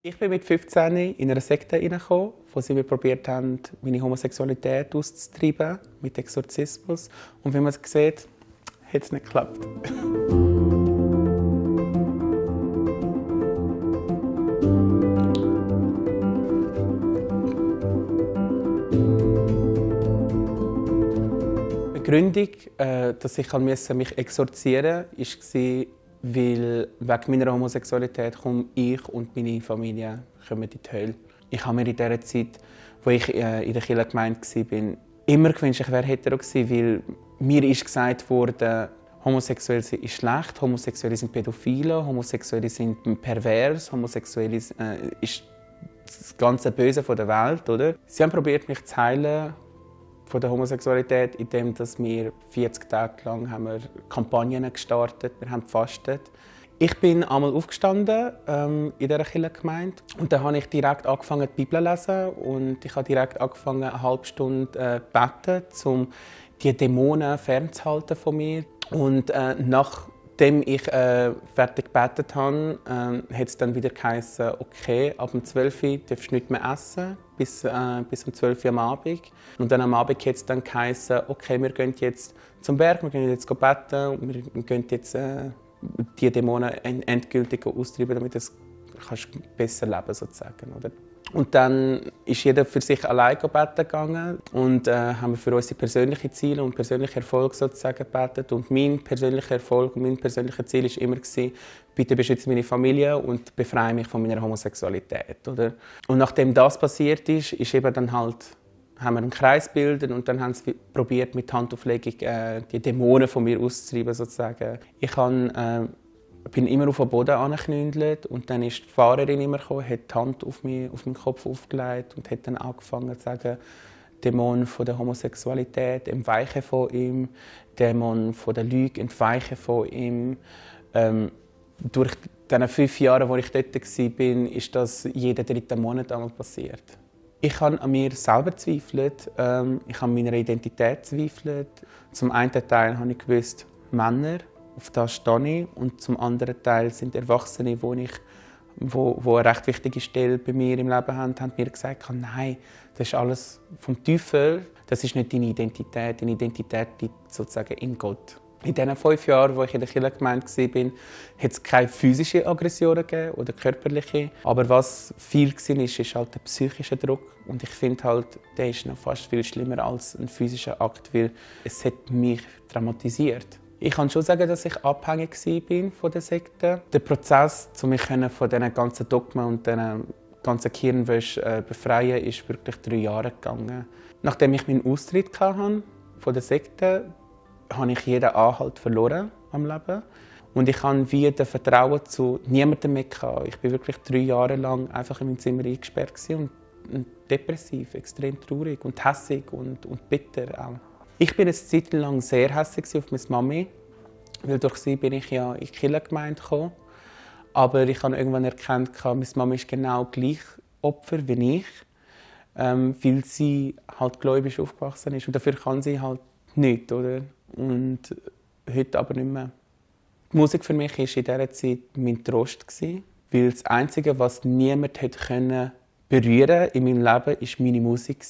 Ich bin mit 15 in eine Sekte reingekommen, wo sie mir probiert haben, meine Homosexualität auszutreiben, mit Exorzismus. Und wie man sieht, hat es nicht geklappt. Die Begründung, dass ich mich exorzieren musste, war, weil wegen meiner Homosexualität komme ich und meine Familie in die Hölle. Ich habe mir in der Zeit, wo ich in der Kirchengemeinde war, immer gewünscht, ich wäre hetero gewesen, weil mir ist gesagt wurde, Homosexuelle sind schlecht, Homosexuelle sind Pädophile, Homosexuelle sind pervers, Homosexuelle ist das ganze Böse der Welt. Oder? Sie haben probiert, mich zu heilen von der Homosexualität, indem wir 40 Tage lang Kampagnen gestartet haben, wir haben gefastet. Ich bin einmal aufgestanden in dieser Kirchengemeinde und dann habe ich direkt angefangen, die Bibel zu lesen und ich habe direkt angefangen, eine halbe Stunde zu beten, um die Dämonen fernzuhalten von mir. Und nachdem ich fertig gebetet habe, hat es dann wieder geheißen, okay, ab um 12 Uhr darfst du nicht mehr essen, bis um 12 Uhr am Abend. Und dann am Abend hat es dann geheißen, okay, wir gehen jetzt zum Berg, wir gehen jetzt beten und wir gehen jetzt die Dämonen endgültig austreiben, damit du besser leben sozusagen, oder? Und dann ist jeder für sich allein beten gegangen und haben wir für unsere persönlichen Ziele und persönlichen Erfolg sozusagen gebetet. Und mein persönlicher Erfolg und mein persönliches Ziel war immer, bitte beschütze meine Familie und befreie mich von meiner Homosexualität. Oder? Und nachdem das passiert ist eben dann halt, haben wir einen Kreis gebildet und dann haben sie probiert, mit Handauflegung die Dämonen von mir auszutreiben sozusagen. Ich bin immer auf den Boden angeknündelt und dann ist die Fahrerin immer gekommen, hat die Hand auf meinen Kopf aufgelegt und hat dann angefangen zu sagen, Dämon von der Homosexualität, entweiche von ihm, Dämon von der Lüge, entweiche von ihm. Durch diese 5 Jahre, wo ich dort war, ist das jeden 3. Monat einmal passiert. Ich habe an mir selber gezweifelt, ich habe an meiner Identität gezweifelt. Zum einen Teil habe ich gewusst, Männer, auf das stehe ich. Und zum anderen Teil sind Erwachsene, die eine recht wichtige Stelle bei mir im Leben haben mir gesagt, nein, das ist alles vom Teufel, das ist nicht deine Identität. Deine Identität liegt sozusagen in Gott. In diesen 5 Jahren, als ich in der Kirchengemeinde war, hat es keine physischen Aggressionen gegeben oder körperliche. Aber was viel war, ist halt der psychische Druck. Und ich finde halt, der ist noch fast viel schlimmer als ein physischer Akt, weil es hat mich traumatisiert. Ich kann schon sagen, dass ich abhängig war von der Sekte. Der Prozess, um mich von diesen ganzen Dogmen und diesen ganzen Kirchenwäsche befreien, ist wirklich 3 Jahre gegangen. Nachdem ich meinen Austritt hatte von der Sekte, habe ich jeden Anhalt verloren am Leben. Und ich hatte wie das Vertrauen zu niemandem mehr. Ich war wirklich 3 Jahre lang einfach in meinem Zimmer eingesperrt und depressiv, extrem traurig und hässig und bitter auch. Ich bin eine Zeit lang sehr hässig auf meine Mami, weil durch sie bin ich ja in die Kirchengemeinde gekommen. Aber ich habe irgendwann erkannt, meine Mami ist genau gleich Opfer wie ich, weil sie halt gläubig aufgewachsen ist. Und dafür kann sie halt nichts, oder? Und heute aber nicht mehr. Die Musik für mich war in dieser Zeit mein Trost, weil das Einzige, was niemand berühren konnte in meinem Leben, war meine Musik.